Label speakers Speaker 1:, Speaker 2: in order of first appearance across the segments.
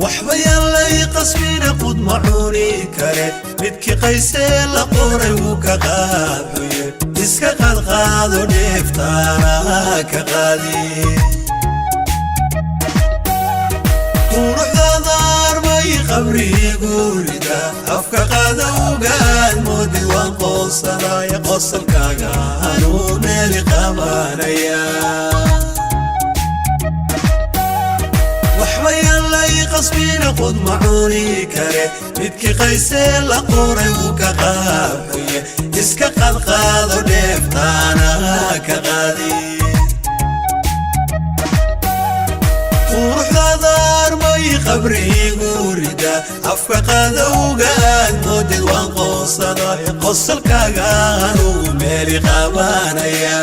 Speaker 1: Waxba yaan lay qasbina, qud ma cuni kare. Midkii qaysee la qoray wuu ka qaabuye. Iska qaadqaado, dheeftaana ka qaadi. Quruxdaada arbay qabriigu rida. Afka qadowgaad moodid waan qoonsadaya. Qosalkaaga anuu meeli qabanaya. Waxba yaan lay qasbina, qud ma cuni kare. Midkii qaysee la qoray wuu ka qaabuye. Iska qaadqaado, dheeftaana ka qaadi. Quruxdaada armay qabriigu rida. Afka qadowgaad moodid waan qoonsada. Qosalkaaga anuu meeli qabanaya.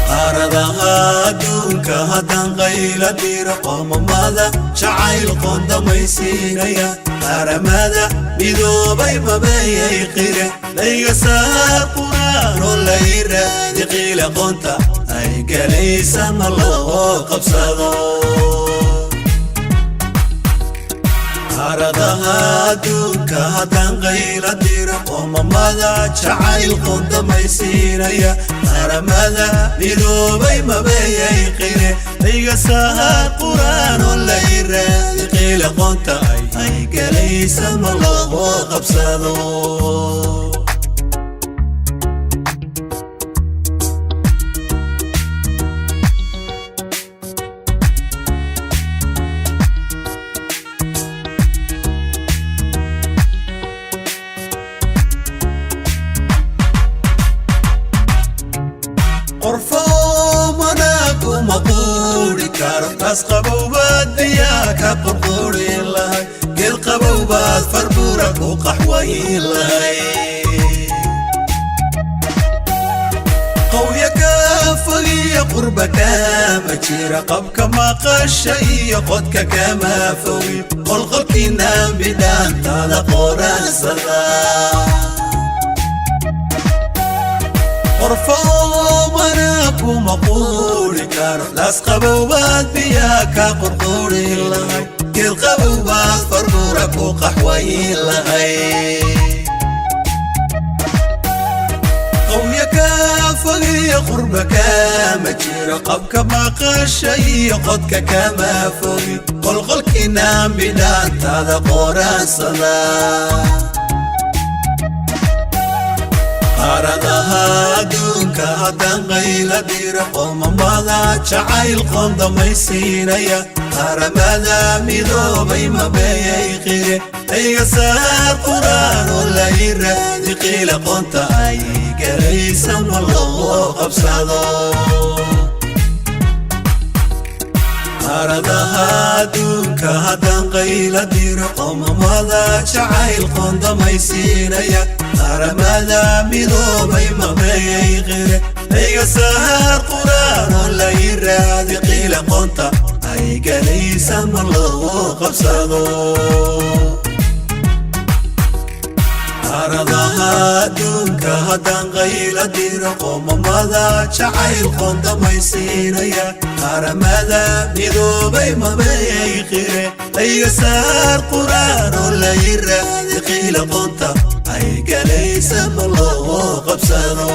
Speaker 1: Qaaradaha adduunka haddaan qayla diro, qoomamada jacayl qoondamaysiinaya. Qaramada Midoobay mabayay qire. Layga saar quraan oo lay raadi qiila. Qoonta ay galaysa ma loo qabsado? Qaaradaha adduunka haddaan qayla diro, qoomamada jacayl qoondamaysiinaya. Qaramada Midoobay mabayay qire. Layga saar quraan oo lay raadi qiila. Qoonta ay galaysa ma loo qabsado? Qorfoomana kuma quuri karo. Taas qabowbaad biyaa ka qurquuri lahay. Geel qabowbaad farbuura ku qaxwayn lahay. Qawya kaa fogiyo qurba kaama jira. Qabka maqasha iyo qodka kama fogi. Qolqolkiina bidhaantada qoraansada. Qorfoomana kuma quuri karo. Laas qabowbaad biyaa ka qurquuri lahay. Geel qabowbaad farbuura ku qaxwayn lahay. Qawya kaa fogiyo qurba kaama jiro. Qabka maqasha iyo qodka kama fogi. Qolqolkiina bidhaantada qoraansada. Qaaradaha adduunka haddaan qayla diro, qoomamada jacayl qoondamaysiinaya. Qaramada Midoobay mabayay qire. Layga saar quraan oo lay raadi qiila. Qoonta ay galaysa ma loo qabsado? Qaaradaha adduunka haddaan qayla diro, qoomamada jacayl qoondamaysiinaya. Qaramada Midoobay mabayay qire. Layga saar quraan oo lay raadi qiila. Qoonta ay galaysa ma loo qabsado? Qaaradaha adduunka haddaan qayla diro, qoomamada jacayl qoondamaysiinaya. Qaramada Midoobay mabayay qire. Layga saar quraan oo lay raadi qiila. Qoonta ay galaysa ma loo qabsado?